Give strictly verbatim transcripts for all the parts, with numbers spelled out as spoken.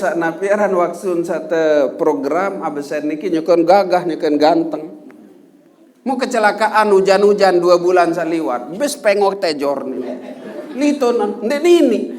Sanapiaran waktu sate program absen niki nyeken gagah, nyeken ganteng. Mau kecelakaan hujan-hujan dua bulan saliwat, bis pengok tejor nih. Liton, ndek nini.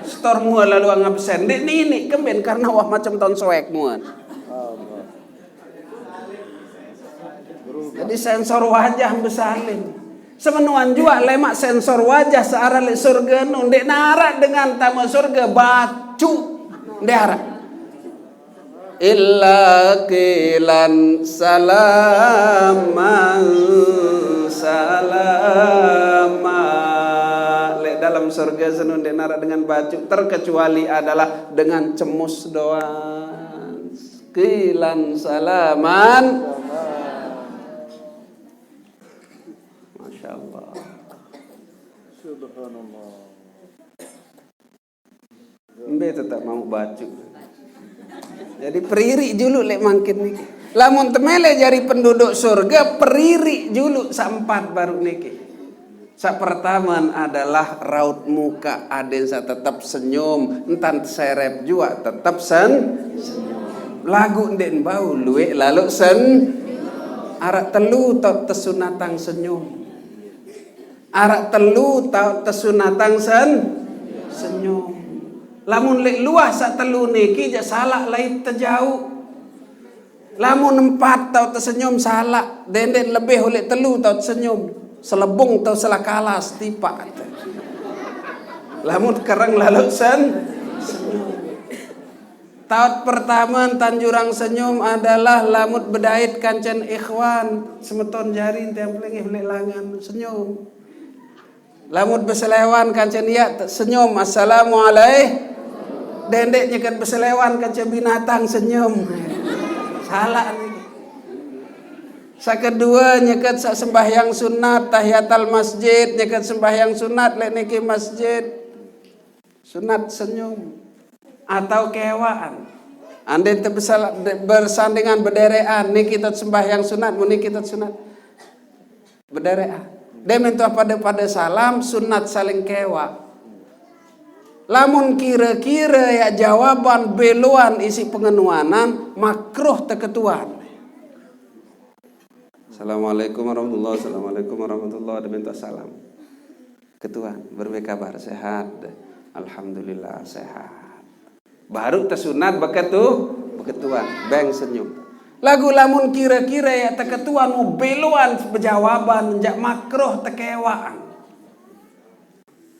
Setor mua lalu ang absen, ndek nini. Kemben karena wah macam tahun soek muan. Jadi sensor wajah besalin. Semenuan juga lemak sensor wajah searah le surga nu. Ndek narak dengan tamu surga bacu. Ndek arak. Illa qilan salaman salama. Lek dalam surga senu ndek narak dengan bacu, terkecuali adalah dengan cemus doang. Qilan salaman. Masya Allah. Subhanallah. Mbe tetap mau bacu. Jadi periri julu lek mangkin niki. Lamun temele jari penduduk surga, periri julu saempat baru niki. Sak pertama adalah raut muka aden sa tetap senyum, entan serep juga tetap sen senyum. Lagu ndek bau luek lalu sen arak telu tau tesunatang senyum. Arak telu tau tesunatang sen senyum. Lamun lek luah sak telu niki jak salak lain tejauh. Lamun empat tau tesenyum salak, dendek lebih oleh telu tau senyum. Selebung tau selakala setipak. Lamun kereng lalu sen senyum. Taut pertama tanjurang senyum adalah lamut bedait kancen ikhwan, semeton jari tiang peling langan senyum. Lamut beselewan kancen iya senyum, assalamualaikum. Dendek nyeket beselewan kancen binatang senyum. Salah nih. Sa kedua nyeket sa sembahyang sunat tahiyatal masjid, nyeket sembahyang sunat lek niki masjid. Sunat senyum atau kewaan. Andai te bersandingan bederean, niki tau sembahyang sunat, mun niki tau sunat bederean. Demen tu pada-pada salam, sunat saling kewa. Lamun kira-kira ya jawaban beluan isi pengenuanan, makruh teketuan. Assalamualaikum warahmatullahi wabarakatuh. Assalamualaikum warahmatullahi wabarakatuh. Minta salam. Ketuan, berbe kabar sehat? Alhamdulillah sehat. Baru tesunat beketu, beketuan, beng senyum. Lagu lamun kira-kira ya teketuan mau beluan bejawaban jak makruh tekewaan.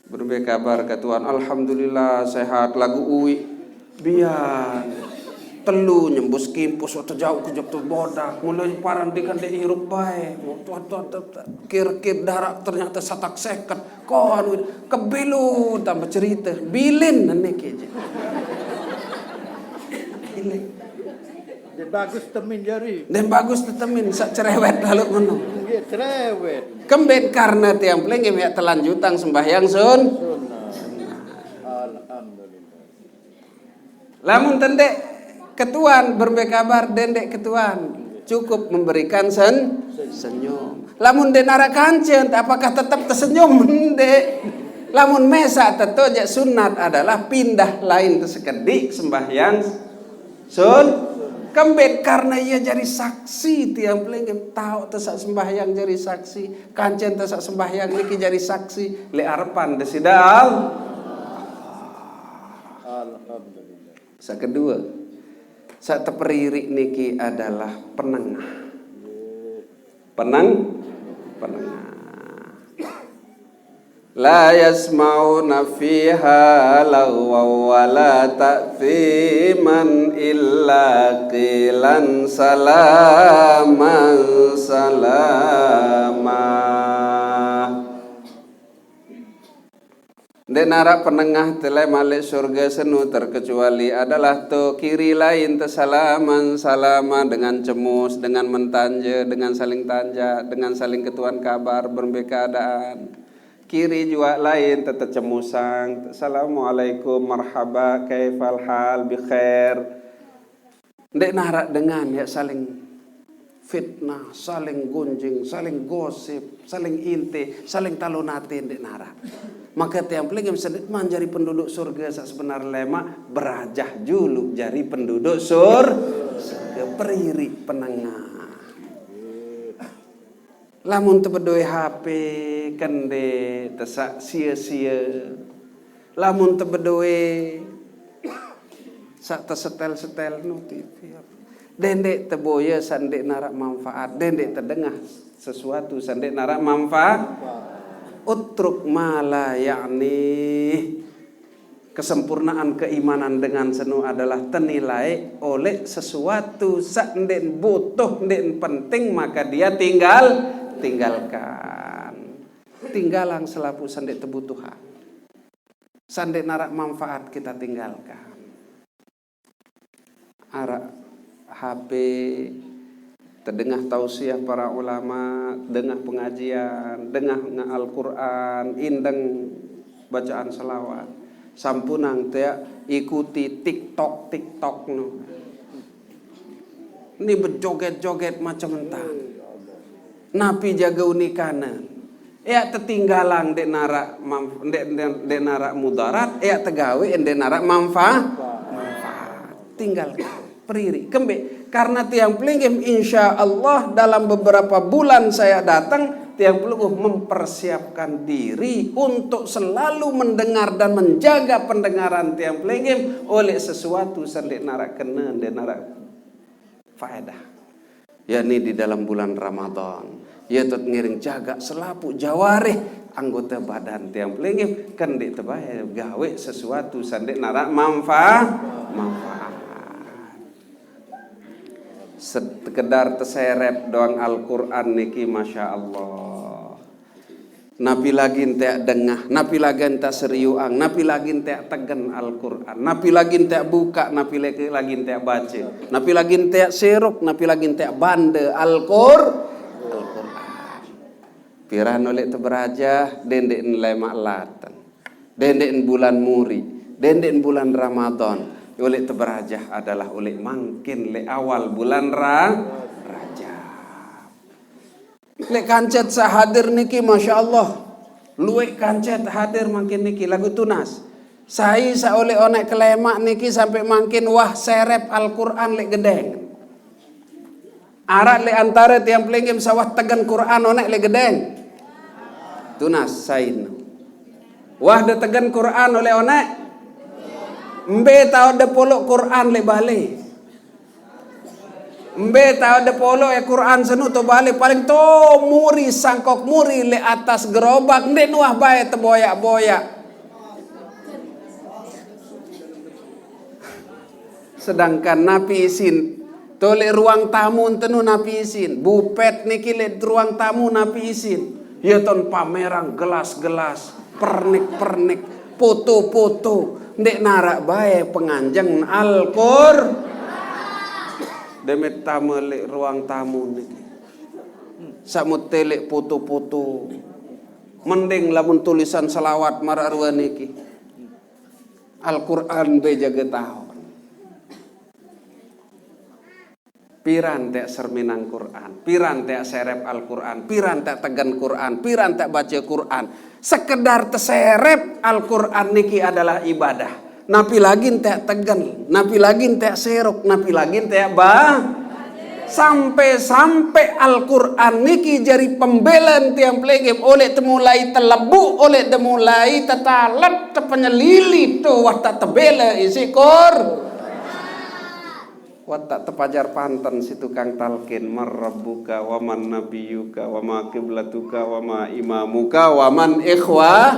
Berbe kabar ketuan? Alhamdulillah sehat. Lagu ui bian telu nyembus kimpus waktu jauh ke jok tu bodak, mulai paran di kande irup bae. Tuan tuan kir-kir darak ternyata satak seket. Kon kebelu tambah cerita bilin niki je. Bilin. Dia bagus temin jari. Dan bagus tetemin sak cerewet lalu menung. Dia cerewet. Kembet karena tiang pelinggih ya telanjutang sembahyang sun. Sunnah. Alhamdulillah. Lamun tendek ketuan berbe kabar dendek ketuan cukup memberikan sen senyum. Lamun denara kancen apakah tetap tersenyum? Ndek. Lamun mesa teto jak sunat adalah pindah lain tu sekedik sembahyang sun. Kembet karena ia jadi saksi tiang pelinggih tau tesak sembahyang jadi saksi, kancen tesak sembahyang niki jadi saksi le arepan desida. Alhamdulillah. Sa kedua, sa teperiri niki adalah penengah. Peneng, penengah. La yasma'una fiha lagwa wa la ta'thiman illa qilan salaman salama. Ndek narak penengah telai malik surga senu terkecuali adalah to kiri lain tesalaman salama dengan cemus, dengan mentanja, dengan saling tanja, dengan saling ketuan kabar berembe keadaan. Kiri jua lain tetecemusang. Assalamualaikum, marhaba, kaifal hal, bikhair. Ndek narak dengan ya saling fitnah, saling gunjing, saling gosip, saling inti, saling talonate ndek narak. Maka tiang pelinggih saq ndeqman jari penduduk surge saq sebenar lemaq, berajah juluq jari penduduk sur-, surge, peririq penengah. Lamun tebedoe H P, kende tesaq sie-sie. Lamun tebedoe saq tesetel-setel no T V, dendeq teboye saq ndeq naraq manfaat, dendeq tedengah sesuatu saq ndeq naraq manfaat. Utruk ma la ya'ni. Kesempurnaan keimanan dengan seno adalah tenilai oleh sesuatu saq ndeq butuh, ndeq penting, maka dia tinggal, tinggalkan. Tinggalang selapuq saq ndeq tebutuhan. Saq ndeq naraq manfaat kita tinggalkan. Araq H P, tedengah tausiah para ulama, dengah pengajian, dengah nge-, Al-Quran, indeng bacaan selawat. Sampunang teaq ikuti TikTok, TikTok no. Ni bejoget-joget macem entan. Napi jage unikane? Eaq tetinggalang ndeq naraq manf-, ndeq, ndeq, ndeq naraq mudarat, eaq tegawe ndeq naraq manfa-, manfaat. Tinggalkan. Peririq. Kembeq? Karena tiang pelinggih, insya Allah dalam beberapa bulan saya datang, tiang pelungguh mempersiapkan diri untuk selalu mendengar dan menjaga pendengaran tiang pelinggih oleh sesuatu saq ndeq naraq kene, ndeq naraq faedah. Yakni di dalam bulan Ramadan. Ie tot ngiring jagaq selapuq jawarih anggota badan tiang pelinggih, kendeq tebae gawe sesuatu saq ndeq naraq manfa-, manfaat. Sekedar teserep doang Al-Quran niki, masya Allah. Napi lagi nteq dengah, napi lagi nteq seriuang, napi lagi nteq tegen Al-Quran, napi lagi nteq bukaq, napi lagi, lagi nteq bace, napi lagi nteq siruk, napi lagi nteq bande Al-Qur-, Al-Quran. Piran oleq teberajah, dendeqn lemaq laten. Dendeqn bulan Muri, dendeqn bulan Ramadan, oleq teberajah adalah oleq mangkin leq awal bulan Ra-, Rajab. Leq kancet saq hadir niki, masya Allah, lueq kancet hadir mangkin niki, laguq tunas. Sai saq oleq oneq kelemaq niki sampe mangkin wah serep Al-Quran leq gedeng? Araq leq antare tiang pelinggih saq wah tegen Quran oneq leq gedeng? Tunas, sai no. Wah de tegen Quran oleq oneq? Mbe taoqde poloq Quran leq bale? Mbe taoqde poloq, eh, Quran senu to bale? Paling to Muri, sangkok Muri leq atas gerobak, ndeqn wah bae teboyaq-boyaq. Sedangkan napi isin? To leq ruang tamu ntenu napi isin? Bupet niki leq ruang tamu napi isin? Ye ton pamerang gelas-gelas, pernik-pernik, poto-poto, ndeq naraq bae penganjeng Al-Qur-, demet tame leq ruang tamu niki. Saq mute leq poto-poto. Mending lamun tulisan selawat maraq rue niki. Al-Quran be jage taoqn. Piran teq serminang Quran, piran teq serep Al-Quran, piran teq tegen Quran, piran teq bace Quran. Sekedar teserep Al-Quran niki adalah ibadah. Napi lagi nteq tegen, napi lagi nteq siruk, napi lagi nteq ba-, sampe-sampe Al-Quran niki jari pembelan tiang pelinggih, oleq temulai telebuq, oleq temulai tetalep, tepenyelili, to wah taq tebele isiq Qur-, wah taq tepajar panten siq tukang talqin, "Man rabbuka wa man nabiyyuka wa ma qiblatuka wa ma imamuka wa man ikhwa-,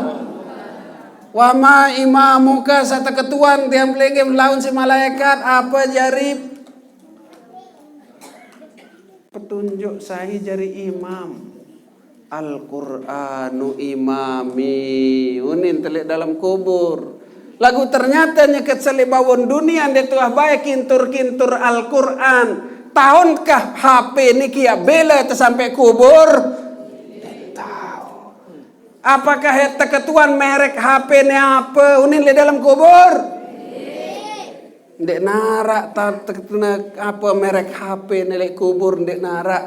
wa ma imamuka," saq teketuan tiang pelinggih laun siq malaekat, ape jari petunjuk sai jari imam? Al-Qur'anu imami. Unin teleq dalem kubur. Laguq ternyate nyeket seleq bawon dunie ndeq tuah bae kintur-kintur Al-Qur'an. Taonkah H P niki yaq bela tesampe kubur? Ndeq tao. Apakah yaq teketuan merek H P ne ape unin leq dalem kubur? Ndeq naraq ta-, teketune ape merek H P ne leq kubur, ndeq naraq.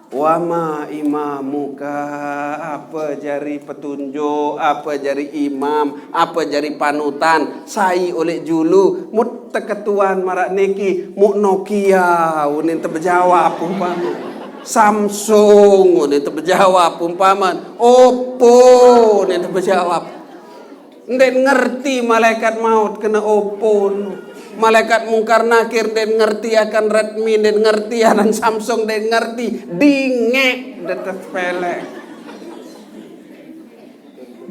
Wa ma imamuka, apa jari petunjuk, apa jari imam, apa jari panutan, sai oleh julu, mut teketuan marak niki, muk Nokia, unin tebejawab umpama. Samsung, unin tebejawab umpama. Oppo, unin tebejawab. Ndeq ngerti malaikat maut kene oppo. Malaikat Mungkar Nakir ndeq ngerti akan Redmi, ndeq ngerti akan Samsung, ndeq ngerti. Dingek, ndeq tepelek.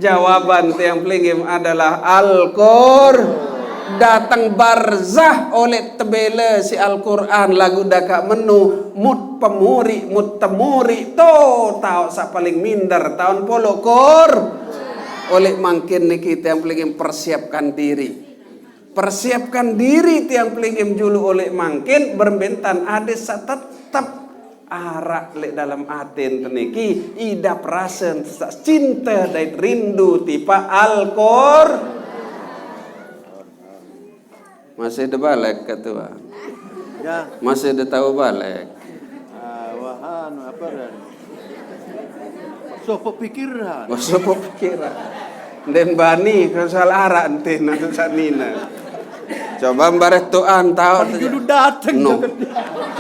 Jawaban tiang pelinggim adalah Al-Qur. Dateng barzah oleh tebele si Al-Quran lagu dakak menu mut pemuri, mut temuri, to taoq saq paling minder taun poloq Qur. Oleh mangkin niki tiang pelinggim persiapkan diri. Persiapkan diri tiang pelinggim julu oleh mangkin berembentan ade saq tetep araq leq dalem aten teniki idap rase saq cinte dait rindu tipaq Al-Qur. Masih de balik, Ketua? Ya. Masih de tahu balik? Ah, wahan, apa dan? Sopo pikiran? Oh, sopo pikiran. Ndeq bani, kalau salah araq ente, nang saq nine. Coba bareh tuan taoq. Kan dulu dateng, no.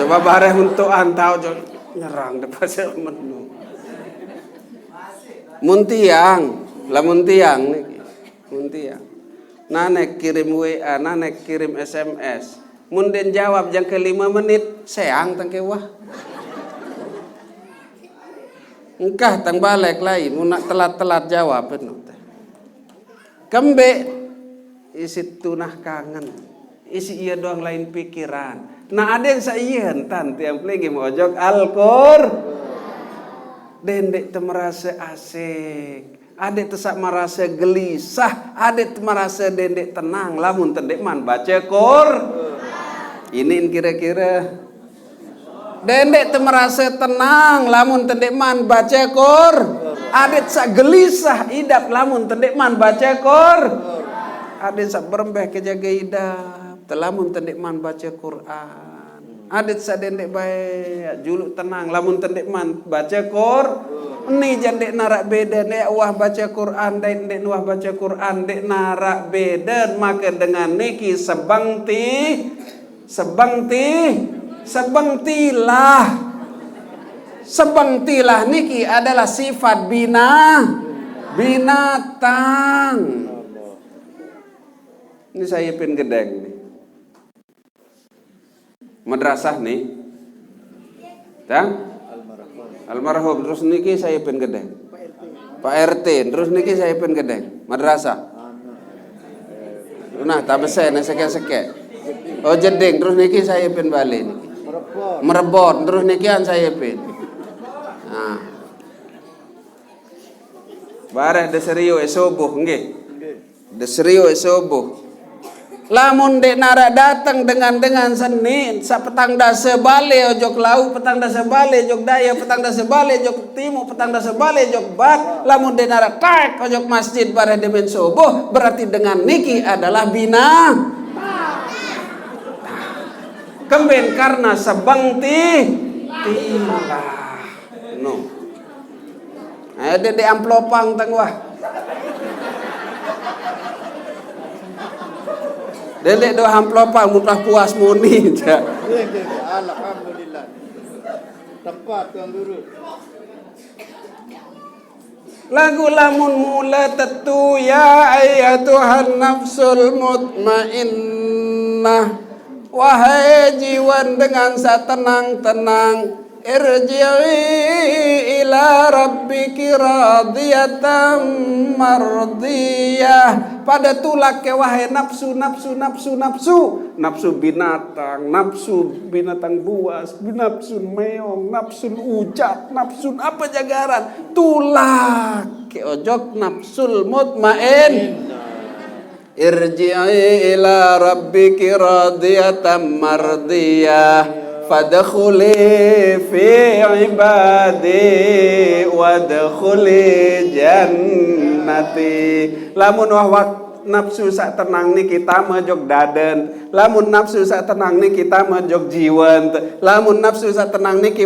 Coba bareh tuan taoq, coba nyerang depan saya menu. Mun tiang, lamun tiang niki. Mun tiang. Naneq kirim W A, naneq kirim S M S. Mun ndeq jawab jangke lime menit, seang tangke wah. Engkah tang balik lain, mun naq telat-telat jawab, eno teh. Kembeq isiq tunah kangen. Isiq ie doang lain pikiran. Nah, adeqn saq ie entan tiang pelinggih ojok Al-Qur. Dendeq te merase asing. Adeq te saq merase gelisah, adeq te merase dendeq tenang lamun te ndeqman bace Qur. Inin kire-kire. Dendeq te merase tenang lamun te ndeqman bace Qur. Adeq saq gelisah idap lamun te ndeqman bace Qur. Adeq saq berembeh kejage idap te lamun te ndeqman bace Qur'an. Adeq saq dendeq bae juluq tenang lamun te ndeqman bace Qur. Ni jaq ndeq naraq beden, ndeq uah bace Qur'an, dait ndeq nuah bace Qur'an, ndeq naraq beden. Make dengan niki sebeng ti-, sebeng ti-, sebeng tilah. Sebeng tilah niki adalah sifat bina-, binatang. Ini saya pin gedeng nih. Madrasah nih. Tang? Almarhum. Terus niki saya pin gedeng. Pak R T, terus niki saya pin gedeng. Madrasah. Nah, tabesen sekeq-sekeq. Oh, jeding, terus niki saya pin balik niki. Merebon, terus nikian saya pin. Nah. Bareh de serio e subuh, nggih. De serio e subuh. Lamun ndeq naraq dateng dengan-dengan seni, saq petang dase bale ojok lauq, petang dase bale ojok daye, petang dase bale ojok timuq, petang dase bale ojok barat, lamun ndeq naraq taek ojok masjid bareh demen subuh, berarti dengan niki adalah bina-, kemben karena sebeng ti-, tilah. No. Eh, dendeq amplopang tang wah. Dendeq doang amplopang, mudah puas muni, jaq. Alhamdulillah. Tepat, Tuan Guru. Laguq lamun mule tetu, ya ayyatuhan nafsul mutmainnah. Wahai jiwan dengan saq tenang-tenang, irji'i ila rabbiki radiyatan mardiyah. Pada tulak ke wahai nafsu, nafsu, nafsu, nafsu. Nafsu binatang, nafsu binatang buas, nafsu meong, nafsu ujat, nafsu apa jagaran. Tulak ke ojok nafsul mutmain. Irji'i ila rabbiki radiyatan mardiyah. Fadkhuli fi ibadi wadkhuli jannati. Lamun wah wak-, nafsu saq tenang niki tame jok daden. Lamun nafsu saq tenang niki tame jok jiwen. Lamun nafsu saq tenang niki